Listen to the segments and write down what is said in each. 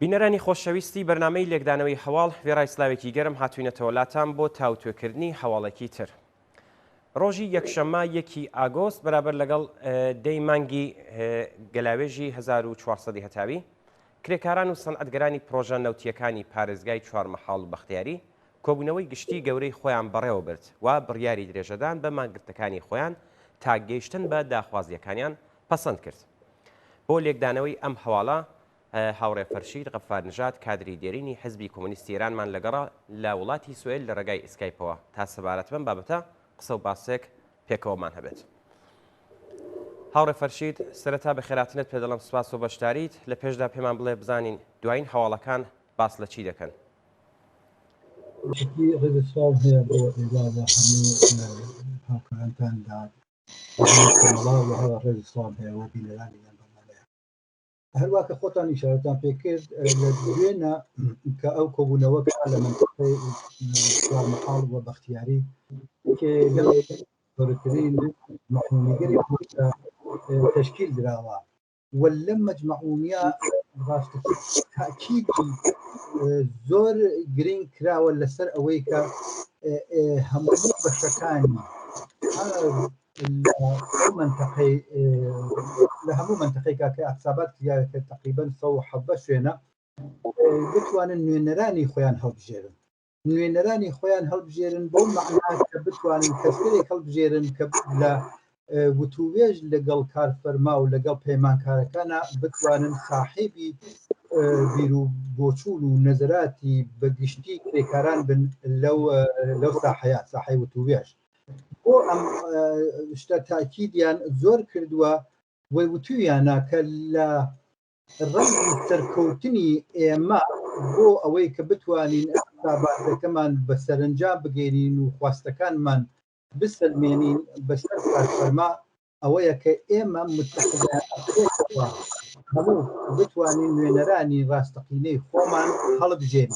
بینەرانی خۆشەویستی بەرنامەی لێکدانەوەی هەواڵ، وێڕای سلاوێکی گەرم هاتوینەتەوە لاتان بۆ تاوتوێکردنی هەواڵێکی تر. ڕۆژی یەکشەممە یەکی ئاگۆست بەرابەر لەگەڵ دەی مانگی گەلاوێژی 1400 هەتاوی، کرێکاران و سەنعەتگەرانی پرۆژە نەوتییەکانی پارێزگای چوارمەحاڵ و بەختیاری کۆبوونەوەی گشتی گەورەی خۆیان بەڕێوە برد و بڕیاری درێژەدان بە مانگرتنەکانی خۆیان تا گەیشتن بە داخوازییەکانیان پەسەند کرد. بۆ لێکدانەوەی ئەم هەواڵە هاوڕێ فەرشید غەفارنژاد کادری دێرینی حزبی کۆمۆنیستی ئێرانمان لەگەڕە لە وڵاتی سوئێل لە ڕێگای ئیسکایپەوە تا سەبارەت بەم بابەتە قسە و باسێک پێکەوەمان هەبێت. هاوڕێ فەرشید سەرەتا بەخێراتنت پێ دەڵێم سپاس بۆ بەشداریت، لە پێشدا پێمان بڵێ بزانین دوایین هەواڵەکان باس لە چی دەکەن؟ ڕێز و سڵاو هەیە بۆ ئێوە و هەموو هاوکارانتان لە کۆمەڵە و هەروەها ڕێز و سڵاو هەیە بۆ بینەرانی ئەم بەرنامەیە. هەروا کە خۆتان ئیشارەتان پێ کرد لە دوێنە کە ئەو کۆبوونەوە کرا لە مەنتەقەی چوارمەحاڵ و بەختیاری کێ لەم زۆرترین مەحرومیگەری تەشکیل دراوە و لەم مەجمەعومیە ڕاستەکەی تاکیدی زۆر گرنگ کراوە لەسەر ئەوەی کە هەموو بەشەکانی لە منتەقەی لە هەموو منتەقەیەکا کە احتسابات کریاوە کە تقریبا 117 شوێنە بتوانن نوێنەرانی خۆیان هەڵبژێرن نوێنەرانی خۆیان هەڵبژێرن بەو مەعنا کە بتوانن کەسگەلێک هەڵبژێرن کە لە وتووێژ لەگەڵ کارفەرما و لەگەڵ پەیمانکارەکانە بتوانن ساحێبی بیر و بۆچوون و نەزەراتی بە گشتی کرێکاران بن لەو لەو ساحەیە ساحەی وتووێژ بۆ ئەم شتە تاکیدیان زۆر کردووە و وتوویانە کە لە ڕەنگی سەرکەوتنی ئێمە بۆ ئەوەی کە بتوانین ئەحساباتەکەمان بە سەرنجام بگەینین و خواستەکانمان بسەلمێنین بەسەر کارفەرما ئەوەیە کە ئێمە متحدانە هەموو بتوانین نوێنەرانی ڕاستەقینەی خۆمان هەڵبژێرین.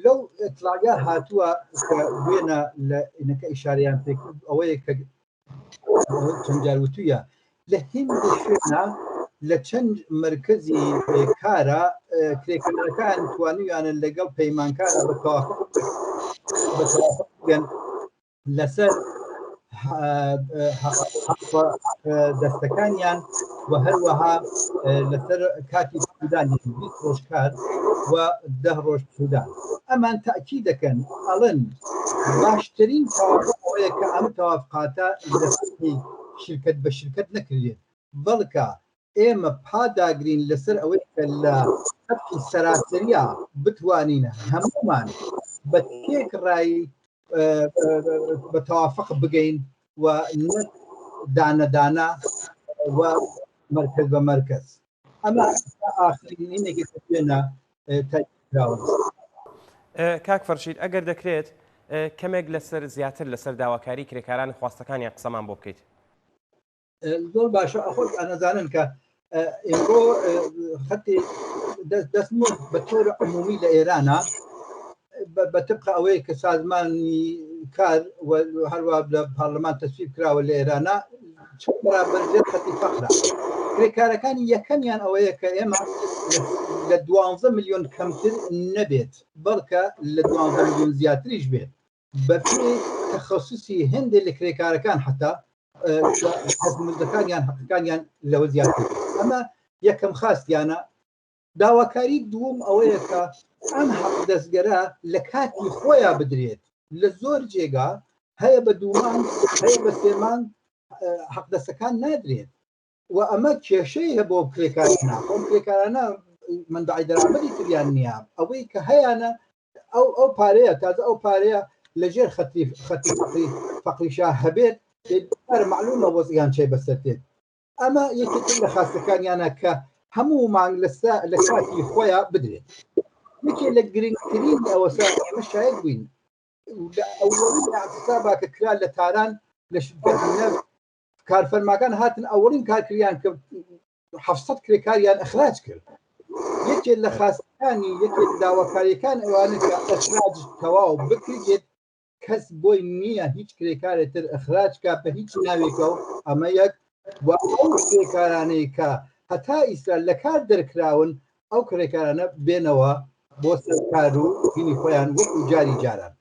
لەو ئیتڵاعە هاتووە کە دوێنە لە ئینەکە ئیشارەیان پێکرد ئەوەیە کە چەند جار وتوویە لە هیندێک شوێنە لە چەند مرکزی کارە کرێکارەکان توانیویانە لەگەڵ پەیمانکارە بە توافق بە توافق بگەن لەسەر دەستەکانیان و هەروەها لەسەر کاتی سوودانی 20 ڕۆژ کار و ده ڕۆژ سوودان ئەمان تاکی دەکەن ئەڵن باشترین تەوافق ئەوەیە کە ئەم تەوافقاتە لە سەطحی شرکت بە شرکت نەکرێت بەڵکە ئێمە پاداگرین لەسەر ئەوەی کە لە سەطحی سەراسەریا بتوانین هەموومان بە تێکڕایی بە تەوافق بگەین و نەک دانە دانە و مەرکەز بە مەرکەز. ئەمە ئاخرینێکی کە دوێنە تاکیدکراوە. کاک فەرشید ئەگەر دەکرێت کەمێک لەسەر زیاتر لەسەر داواکاری کرێکاران و خواستەکانیان قسەمان بۆ بکەیت. زۆر باشە خۆت ئەنەزانن کە ئێمڕۆ خەتی دەستمۆ بە تۆر عمومی لە ئێرانە بە تبقە ئەوەیە کە سازمانی کار هەروە لە پارلمان تەسویب کراوە لە ئێرانە چەند بەرابەر ژێر خەتی فەقرە کرێکارەکانی یەکەمیان ئەوەیە کە ئێمە لە دوانزە ملیۆن کەمتر نەبێت بەڵکە لە دوانزە ملیۆن زیاتریش بێت بەپێی تەخەسوسی هەندێک لە کرێکارەکان حتا مزدەکانیان حەقەکانیان لەوە زیاتر ئەمە یەکەم خاستیانە داواکاری دووەم ئەوەیە کە ئەم حەق دەستگەرە لە کاتی خۆیان بدرێت لە زۆر جێگا هەیە بە دوومان هەیە بە سێمان حەق دەستەکان نادرێت و ئەمە کێشەی هەیە بۆ کرێکارانە خۆم کرێکارانە منبعی دەرامەتی تریان نییە ئەوەی کە هەیانە ئەو ئەو پارەیە تازە ئەو پارەیە لەژێر خەتی خەتی فەقری فەقریشا هەبێت معلومە وەزیان چێ بەسەر دێت ئەمە یەکێک لە خاستەکانیانە کە هەموو مانگ لەسا لە کاتی خۆیان بدرێت یەکێ لە گرنگترین ئەوەسا ئێمە شاید بووین لە ئەوەڵین اعتصابا کە کرا لە تاران لە شرکەتی نەفت کارفەرماکان هاتن ئەوەڵین کارکردیان کە 700 کرێکاریان ئەخراج کرد یەکێ لە خاستەکانی یەکێ لە داواکاریەکان ئەوانە کە ئەخراج تەواو بکرێت کەس بۆی نییە هیچ کرێکارێ تر ئەخراج کا بە هیچ ناوێکەوە ئەمە یەک و ئەو کرێکارانەی کە هەتا ئیستا لە کار دەرکراون. ئەو کرێکارانە بێنەوە بۆ سەر کار و هینی خۆیان وەکو جاری جاران.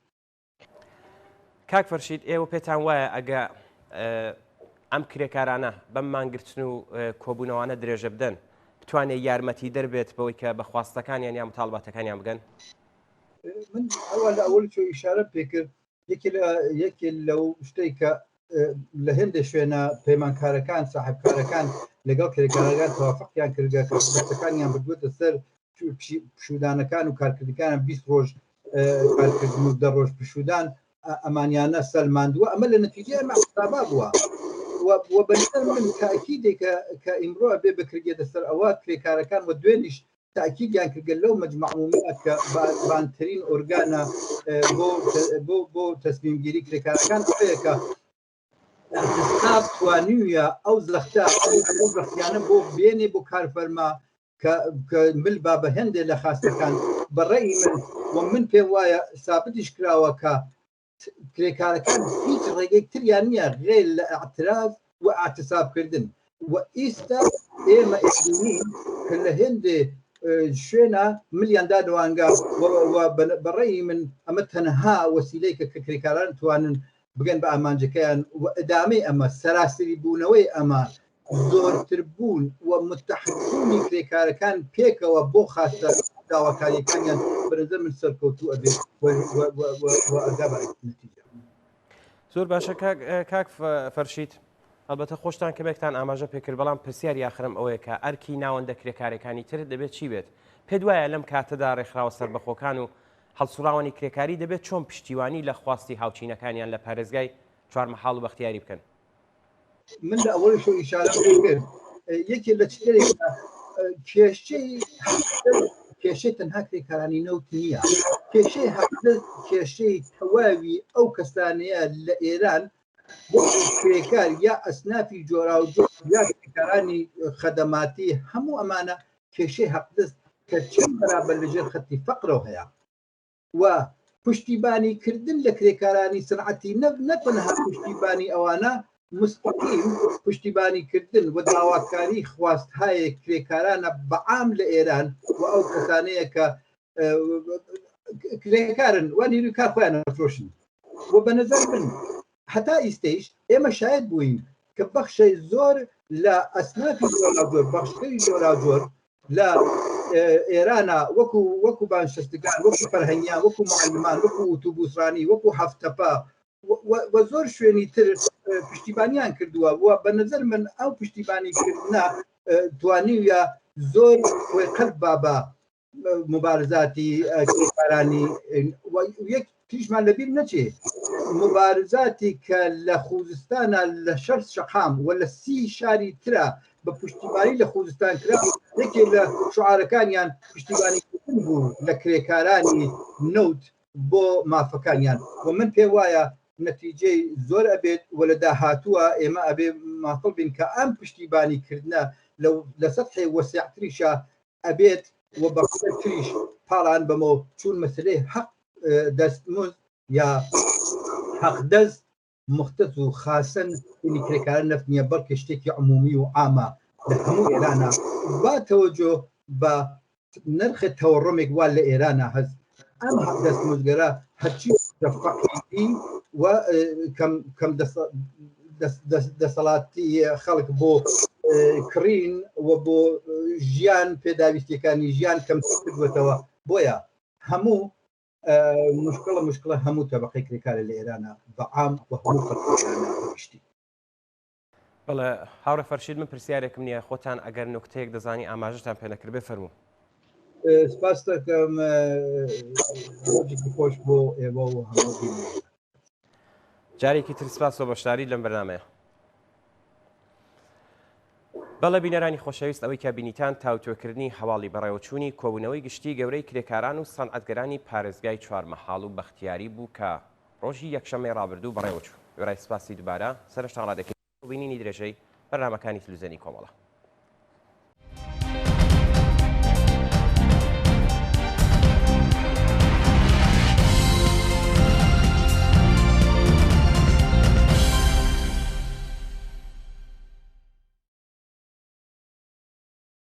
کاک فەرشید ئێوە پێتان وایە ئەگە ئەم کرێکارانە بەم مانگرتن و کۆبوونەوانە درێژە بدەن بتوانێت یارمەتی دەربێت بەوەی کە بە خواستەکانیان یا متاڵباتەکانیان بگەن؟ من ئەوە لە ئەوەل چۆ ئیشارە پێکرد یەکێ لە یەکێ لەو شتێک کە لە هێندێ شوێنە پەیمانکارەکان ساحبکارەکان لەگەڵ کرێکارەکان توافقیان کردگە کە دەستەکانیان بردووەتە سەر پشودانەکان و کارکردەکان 20 ڕۆژ کارکردن و دە ڕۆژ پشودان ئەمانیانە سەلماندووە ئەمە لە نەتیجەی ئەمە حسابا بووە و بەنظر من تاکیدێکە کە ئیمڕۆ بێ بکرێتە سەر ئەوە کرێکارەکان و دوێنیش تاکیدیان کردگە لەو مەجمع عمومیە کە بانترین ئۆرگانە بۆ بۆ بۆ تەسمیمگیری کرێکارەکان ئەوەیە کە احتساب توانیویە ئەو زەختە ئەو زەختیانە بۆ بێنێ بۆ کارفەرما کە مل با بە هەندێ لە خاستەکان بەڕێی من و من پێم وایە سابتیش کراوە کە کرێکارەکان هیچ ڕێگەی تریان نییە غێر لە اعتراض و اعتصاب کردن و ئیستا ئێمە ئێبینین کە لە هێندێ شوێنە ملیان دادوانگە بەڕێی من ئەمە تەنها وەسیلەیەکە کە کرێکاران توانن بگەن بە ئامانجەکەیان و ئەدامەی ئەمە سەراسری بوونەوەی ئەمە زۆرتر بوون و متحد بوونی کرێکارەکان پێکەوە بۆ خاستە داواکاریەکانیان بەنظر من سەرکەوتوو ئەبێت و ئەگا بە نەتیجە. زۆر باشە کاک فەرشید هەڵبەتە خۆشتان کەمێکتان ئاماژە پێکرد بەڵام پرسیاری ئاخرم ئەوەیە کە ئەرکی ناوەندە کرێکارەکانی تر دەبێت چی بێت پێت وایە لەم کاتەدا ڕێکخراوە سەربەخۆکان و هەڵسوڕاوانی کرێکاری دەبێت چۆن پشتیوانی لە خواستی هاوچینەکانیان لە پارێزگای چوارمەحاڵ و بەختیاری بکەن؟ من لە ئەوەی ئیشارە کرد یەکێ لە چێک کێشەی کێشەی تەنها کرێکارانی نەوت نییە کێشەی حەقدەست کێشەی تەواوی ئەو کەسانەیە لە ئێران بۆ کرێکار یا ئەسنافی جۆراوجۆر یا کرێکارانی خەدەماتی هەموو ئەمانە کێشەی حەقدەست کە چەند بەرابەر لەژێر خەتی فەقرەوە هەیە و پشتیبانی کردن لە کرێکارانی سنعەتی نەفت نە تەنها پشتیبانی ئەوانە مستەقیم پشتیبانی کردن و داواکاری خواستهای کرێکارانە بە عام لە ئێران و ئەو کەسانەیە کە کرێکارن و نیروی کار خۆیان فرۆشن و بە نظر من هەتا ئیستەیش ئێمە شاید بووین کە بەخشەی زۆر لە ئەسنافی جۆراوجۆر بەخشکەی جۆراوجۆر لە ئێرانە وەکو وەکو بانشستگان وەکو فەرهەنگیان وەکو معلمان وەکو ئوتوبوسرانی وەکو هەفتەپە و زۆر شوێنی تر پشتیبانیان کردووە و بە نظر من ئەو پشتیبانی کردنە توانیویە زۆر خۆی قەلب بابە مبارزاتی کرێکارانی یەک تریشمان لەبیر نەچێ مبارزاتی کە لە خوزستانە لە شەر شەقام و لە سی شاری ترا بە پشتیبانی لە خوزستان کرا یەکێ لە شعارەکانیان پشتیبانی بوو لە کرێکارانی نەوت بۆ مافەکانیان و من پێ وایە نەتیجەی زۆر ئەبێت و لە داهاتووە ئێمە ئەبێ ماتڵ بین کە ئەم پشتیبانی کردنە لە سەتحی وەسیعتریشە ئەبێت و بە قسەی تریش پاڵان بەمەوە چوون مەسلەی حەق دەستمزد یا حەقدەست مختەس و خاسەن چینی کرێکاران نەفت نییە بەڵکە شتێکی عمومی و عامە لە هەموو ئێرانە با تەوەجۆ بە نرخ تەوەڕۆمێک وا لە ئێرانە هەست ئەم دەستمزدگەرە هەرچی فەقیری و کەم کەم دەسەڵاتی خەڵک بۆ کڕین و بۆ ژیان پێداویستیەکانی ژیان کەم کردوێتەوە بۆیە هەموو مشکڵە مشکڵە هەموو تەبقەی کرێکارە لە ئێرانە بە عام و هەموو خەڵکی ئێرانە بە گشتی. بەڵێ هاوڕێ فەرشید من پرسیارێکم نییە خۆتان ئەگەر نوکتەیەک دەزانی ئاماژەتان پێ نەکردبێ فەرموو. سپاس دەکەم ڕۆژێکی خۆش بۆ ئێوە و هەموو بینەران. جارێکی تر سپاس بۆ بەشداری لەم بەرنامەیە. بەڵێ بینەرانی خۆشەویست ئەوەی کە بینیتان تاوتوێکردنی هەواڵی بەڕێوەچوونی کۆبوونەوەی گشتی گەورەی کرێکاران و سەنعەتگەرانی پارێزگای چوارمەحاڵ و بەختیاری بوو کە ڕۆژی یەکشەممەی ڕابردوو بەڕێوەچوو. وێڕای سپاسی دووبارە، سەرنجتان ڕادەکێشین بۆ بینینی درێژەی بەرنامەکانی تلویزیۆنی کۆمەڵە.